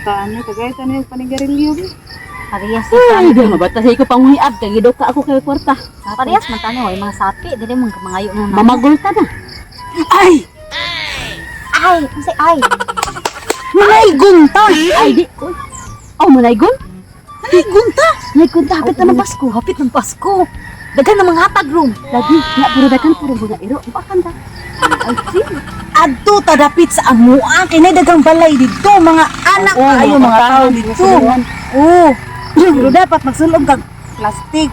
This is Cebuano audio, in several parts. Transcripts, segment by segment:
Kabataan na tagay ta na yung panigarilyo. Parehas Ay, di mabata sa iko panguhiab kay gidaw ka ako kay kwarta. Parehas man tani, way mga sapi dili man mangayo na. Mamagulta na. Ay! Ay, unsay ay? Manaygon ta! Ay di ko. Oh, manaygon? Manaygon ta! Manaygon ta hapit na ng Pasko. Hapit ng Pasko. Daghan ng mga hatag room. Lagi nga puro daghan puro mga iro. Bakan ta. Ay, si. Adto ta dapit sa amua kay nay dagang balay didto mga anak Oo, kaayo mga tao mga didto. silingan. Oo. Pero dapat magsulong kag plastic.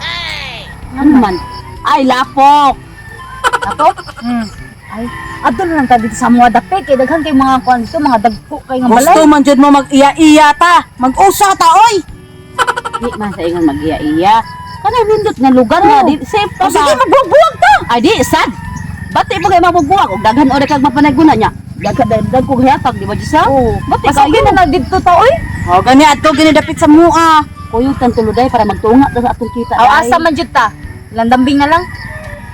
Ano man? Ay, lapok. Ato? Ay, adto na lang ta dito sa mga dapit kay daghan kay mga kuan dito, mga dagko kay nga balay. Gusto man jud mo mag-iya-iya ta. Mag-usa ta oy. Di man sa ingon magiya-iya. Kanang nindot nga lugar nga di safe O pa sige, ba? magbuwag ta. Ay di sad. Bati mo kay mabubuwag og daghan ora kag mapanaguna niya. Daghan daghan kog hayatag di ba Giselle? Oo. Bati Mas okay kayo. na lang dito ta oy. O gani adto gani dapit sa mua. Kuyog tan tuluday para magtunga ta sa atong kita. Aw asa man jud ta. Landambing na lang.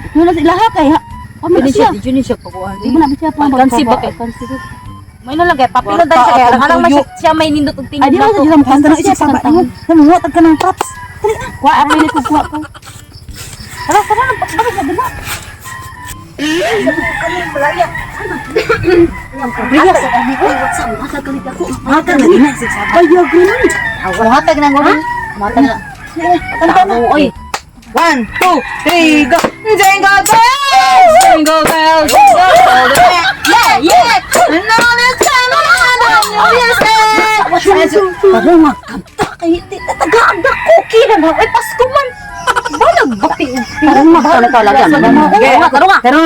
Ito na sila ha kay ha. Pamilya Pwede siya. siya, di jud ni siya pakuan. Di mo na siya pa Conceive ba kay? Conceive. May na lang kay papilo dan siya kay Kwarta alang man atong siya, siya may nindot og Ay tingog di ba na to. sila mo Kanta na isip saba nimo. Namuwatag ka ng props. Kuha ako ni kuha ko. Tara, tara, bakit na dala? Hatag na gina isip saba. Ay gani. Muhatag na ngori. Muhatag na. Kanta na. Oy. One, two, three, go! Jingle bells! Jingle bells! Jingle bells! Yeah, yeah! And all this time around, New Year's Day! Parang magkanta kay Tagaag na cookie na na. Oy, Pasko man. Balag bati. Parang magkanta talaga. Okay, taro nga. Tara!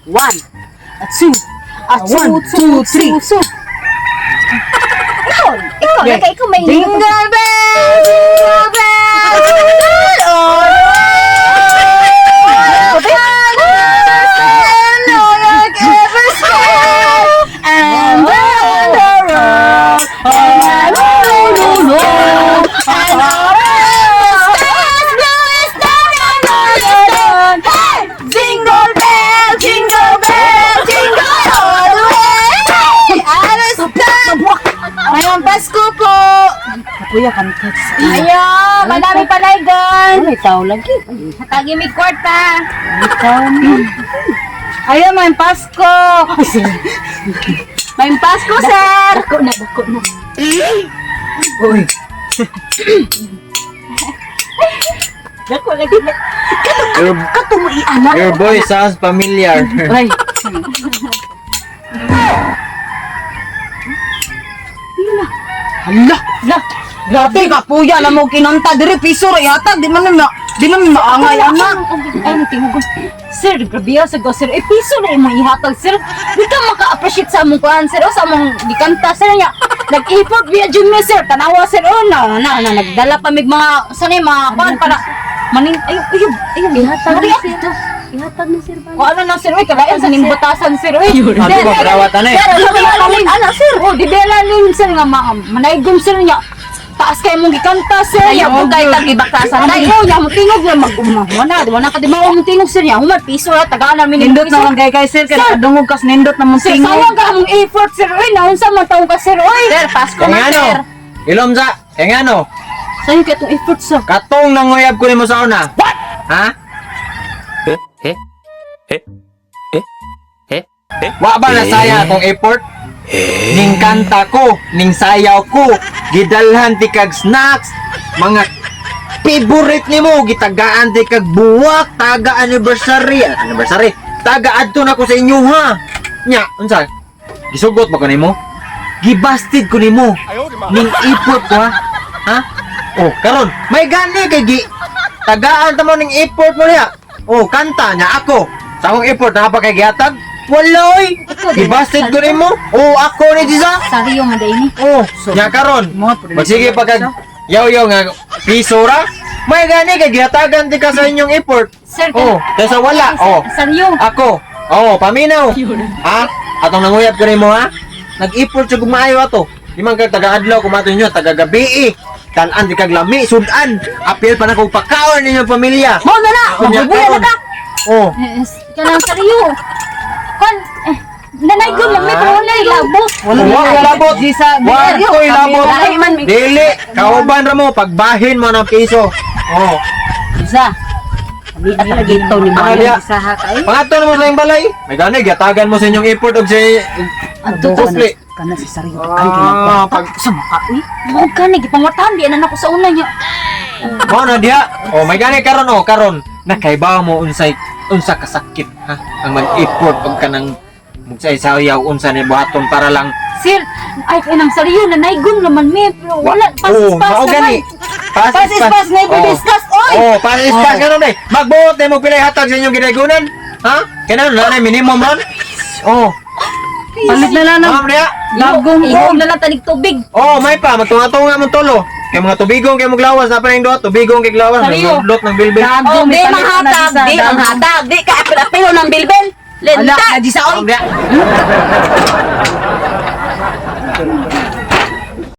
One. At two! At one, two, three! Ikaw, ikaw, ikaw, ikaw may nindot. Jingle bells! Jingle bells! Jingle all the way! And down the road, and roll, roll, roll, and all the stars blue is down and all alone. Hey! Jingle bell, jingle bell, jingle all the way. Aras na. Ngayong Pasko po. Kuya, kami sa Ayo, madami palaygan. Ay, tao lagi. Hatagi mi kwarta. Ayun, may Pasko. May Pasko, sir. Dako na, dako na. Uy. Dako lagi. Your, Kato mo iana. your voice sounds familiar. Ay. Hala! La! Grabe ka puya na mo kinanta diri piso ra yata di man na di man maangay ana. Ay, tingog ko. Sir, grabe sa go, sir. Eh, piso na imong ihatag, sir. Di ka maka-appreciate sa among kuan, sir. O sa among gikanta, sir. Nya, nag-effort biya jud mi, sir. Tanawa, sir. O, na, na, na, nagdala pa mig mga, sa ni, mga kuan para, maning, ay, ay, ay, Ihatag ay, ni sir. Ihatag ni sir ba? O ano na, sir, uy, kalain sa nimbutasan, sir, uy. Sabi ko, karawatan eh. Sir, sabi nga lalin, ana, sir. O, di bela lalin, sir, nga, manaigom, sir, niya. Taas kayo mong gikanta, sir. Ya, Ayaw, kay tagibaktasan. Ay, oh, ya, tingog na mag wala, di wala ka di mao mong tingog, sir, ya. Human piso ra tagaan namin ni Nindot na man kay kay sir kay nakadungog kas nindot na mong Sir, tingog. sayang ka mong effort, sir. Uy, naunsa man taong ka, sir. Uy. Sir, Pasko Kaya man ano? sir. Ilom sa, kaya ano? Sa'yo kay itong effort, sir. Katong nanguyab ko nimo sa una. What? Ha? Eh? Eh? Eh? Eh? Eh? Wa ba nasaya akong effort? Ning kanta ko, ning sayaw ko, gidalhan ti kag snacks, mga favorite nimo gitagaan ti kag buwak, taga anniversary, ah, anniversary, taga adto na ko sa inyo ha. Nya, unsa? Gisugot ba ko nimo? Gibasted ko nimo. Ning effort ko ha. Ha? Oh, karon, may gani kay gi tagaan ta mo ning effort mo niya. Oh, kanta niya ako. Sa akong effort na pa kay gihatag. Waloy! Gibasted ko nimo. Oh, ako ni Jiza. Sariyo man dai ni. Oh, nya karon. Magsige pa kag yaw-yaw nga piso ra. May gani kay gihatagan ti ka sa inyong effort. Sir, Oh, kaysa wala. Oh, Sariyo. ako. Oh, paminaw. Ha? Atong nanguyab ko nimo ha. Nag-effort sa gumaayo ato. Di man kag taga-adlaw kumato ninyo, taga-gabi eh. Talaan di kag lami, sudan. Apil pa na kog pagkaon ninyong pamilya. Mo na na, Unya, magbubuya na karon. ka. Oh, Eh, kanang sariyo. Kon, eh, Nanaygon lang mi pero wala ilabot. Wala labot. Di sa Wa ko'y labot. Lahi man, may- Dili, kauban ra mo pagbahin mo ng piso. Oh. Isa. Kami at lagi ni Ano Mayo. diya? Isa ha kay. Pangato na mo sa iyong balay. May gani giyatagan mo sa inyong effort og sa Adto Kusli. Kana si Saryo ang Ah, kinagkwarta. pag Sa maka uy. Mo gani gipangwartahan di na nako sa una niya. Mao na diha. Oh, may gani karon oh, karon. Nakaibaw mo unsay unsa kasakit ha ang mag-effort og kanang mugsay-sayaw unsa ni buhaton para lang Sir, ay kay nang sariyo nanaygon naman mi pero wala pass Oh, pass mao naman. gani. Pass Pass is pass, never Oh. discuss, oy! Oh, pass is pass karon day. Magbuot mo pilay hatag sa inyong ginagunan. Ha? Kailangan na na minimum ron. Oh, Palit na lang ng ma'am diha. bagong Ihog na lang tanig tubig. Oh, may pa magtunga-tunga mong tulo. Kay mga tubigong kay mong lawas na pa ning duha, tubigong kay lawas, Sariyo. nagdudlot ng bilbil. Oh, Dagong di may palit na manghatag, sa di dagong. manghatag, di ka apil-apilo ng bilbil. Ala, Lenta. di sa oy. Ma'am diha.